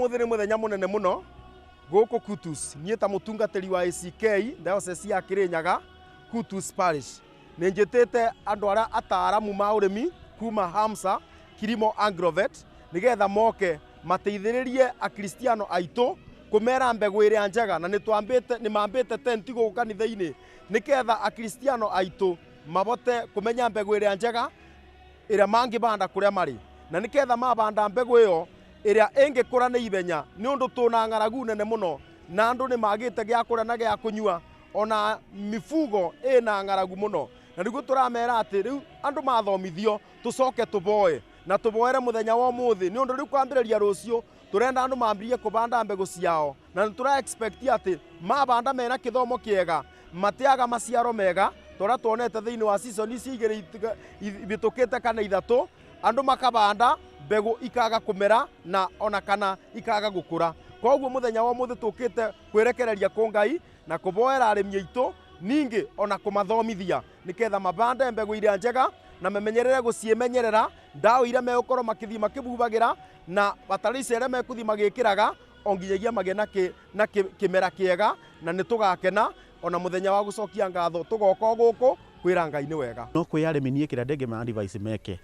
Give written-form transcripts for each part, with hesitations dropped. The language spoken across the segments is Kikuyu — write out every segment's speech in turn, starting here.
Ũmũthĩ nĩ mũthenya mũnene mũno gũkũ Kutus. Niĩ ta mũtungatĩri wa ACK Diocese ya Kirinyaga, Kutus Parish, nĩ njĩtĩte andũ arĩa ataaramu ma ũrĩmi kuma Hamsa Kilimo Agrovet nĩgetha moke mateithĩrĩrie akristiano aitũ kũmera mbegũ ĩrĩa njega, na nĩ mambĩte tenti gũkũ kanitha-inĩ nĩgetha akristiano aitũ mabote kũmenya mbegũ ĩrĩa njega ĩrĩa mangĩbanda kũrĩa marĩ, na nĩgetha mabanda mbegũ ĩyo ĩrĩa ĩngĩkũra nĩ ihenya, nĩ ũndũ tũna ng'aragu nene mũno na andũ nĩ magĩte gĩa kũrĩa na gĩa kũnyua, ona mifugo ĩna ng'aragu mũno. Na nĩguo tũramera atĩ rĩu andũ mathomithio tũcoke tũboe na tũboere mũthenya wa ũmũthĩ, nĩ ũndũ rĩu kwambĩrĩria rũciũ tũrenda andũ mambĩrĩrie kũbanda mbegũ ciao, na nĩ tũra expect atĩ mabanda mena kĩthomo kĩega matiaga maciaro mega tũrĩa tuonete thĩinĩ wa season ici igĩrĩ ibĩtũkĩte kana ithatũ, andũ makabanda mbegũ ikaga kũmera na ona kana ikaga gũkũra. Koguo mũthenya wa ũmũthĩ tũkĩte kwĩrekereria kũ Ngai na kũboera arĩmi aitũ, ningĩ ona kũmathomithia nĩgetha mabande mbegũ iria njega na mamenyerere gũciĩmenyerera, ndawa iria megũkorwo makĩthiĩ makĩbubagĩra na bataraitha ĩrĩa mekũthiĩ magĩkĩraga o nginyagia magĩe na kĩmera kĩega, na nĩ tũgakena ona mũthenya wa gũcokia ngatho tũgoka o gũkũ kwĩra Ngai nĩ wega. No kwĩ arĩmi niĩ kĩrĩa ndĩngĩma advice meke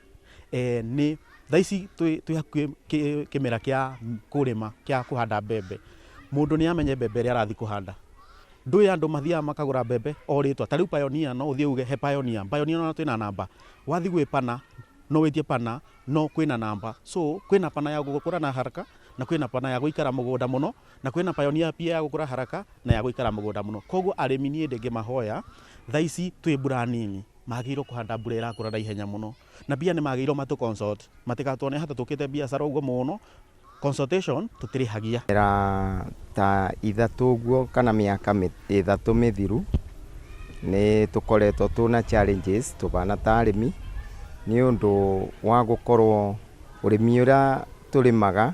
nĩ thaa ici twĩ hakuhĩ kĩmera kĩa kũrĩma kĩa kũhanda mbembe. Mũndũ nĩ amenye mbembe ĩrĩa arathiĩ kũhanda. Ndũĩ andũ mathiaga makagũra mbembe o rĩtwa. Ta rĩu Pioneer, no ũthiĩ uge he Pioneer. Pioneer ona twĩna namba. Wathiĩ gwĩ pana no wĩtie pana, no kwĩna namba. So kwĩna pana ya gũkũra na haraka na kwĩna pana ya gũikara mũgũnda mũno, na kwĩna Pioneer pia ya gũkũra haraka na ya gũikara mũgũnda mũno. Koguo arĩmi niĩ ndĩngĩmahoya, thaa ici twĩ mbura nini, magĩrĩirwo kũhanda mbura ĩrakũra na ihenya mũno. Na pia nĩ magĩrĩirwo matũ consult, matigatuone hata tũkĩte biacara ũguo mũno. Consultation tũtirĩhagia. Mĩaka ta 3 ũguo kana mĩaka 3 mĩthiru nĩ tũkoretwo tũna challenges tũbana ta arĩmi, nĩ ũndũ wa gũkorwo ũrĩmi ũrĩa tũrĩmaga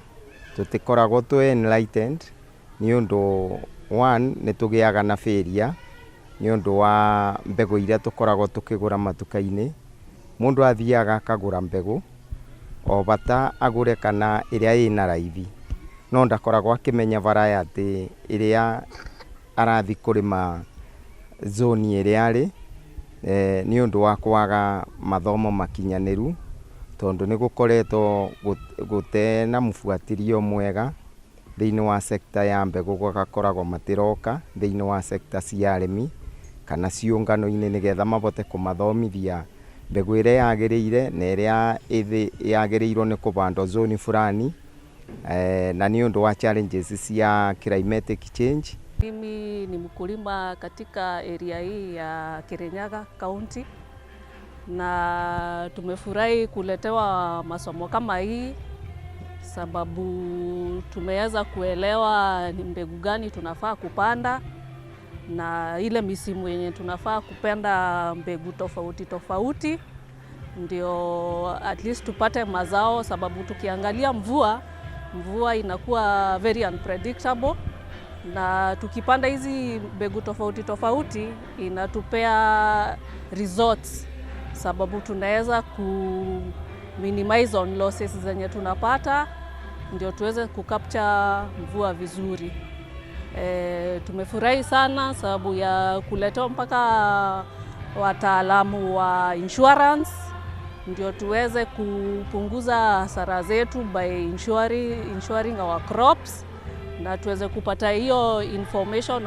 tũtikoragwo twĩ enlightened, nĩ ũndũ one nĩ tũgĩaga na failure nĩ ũndũ wa mbegũ iria tũkoragwo tũkĩgũra matuka-inĩ. Mũndũ athiaga akagũra mbegũ o bata agũre kana ĩrĩa ĩna raithi, no ndakoragwo akĩmenya variety ĩrĩa arathi kũrĩma zone ĩrĩa arĩ, nĩ ũndũ wa kwaga mathomo makinyanĩru, tondũ nĩ gũkoretwo gũtena mũbuatĩrio mwega thĩinĩ wa sector ya mbegũ, gũgakoragwo matiroka thĩinĩ wa sector cia arĩmi kana ciũngano-inĩ nĩgetha mabote kũmathomithia mbegũ ĩrĩa yagĩrĩire na ĩrĩa yagĩrĩirwo nĩ kũbandwo zone fulani, na nĩ ũndũ wa challenges cia climatic change. Mimi ni mkulima katika area hii ya Kirinyaga County, na tumefurahi kuletewa masomo kama hii sababu tumeweza kuelewa ni mbegu gani tunafaa kupanda na ile misimu yenye tunafaa kupanda mbegu tofauti tofauti, ndio at least tupate mazao, sababu tukiangalia mvua inakuwa very unpredictable, na tukipanda hizi mbegu tofauti tofauti inatupea results, sababu tunaweza ku minimize on losses zenye tunapata, ndio tuweze kucapture mvua vizuri. Tumefurahi sana sababu ya kuletewa mpaka wataalamu wa insurance ndio tuweze kupunguza hasara zetu by insuring our crops, na tuweze kupata hiyo information.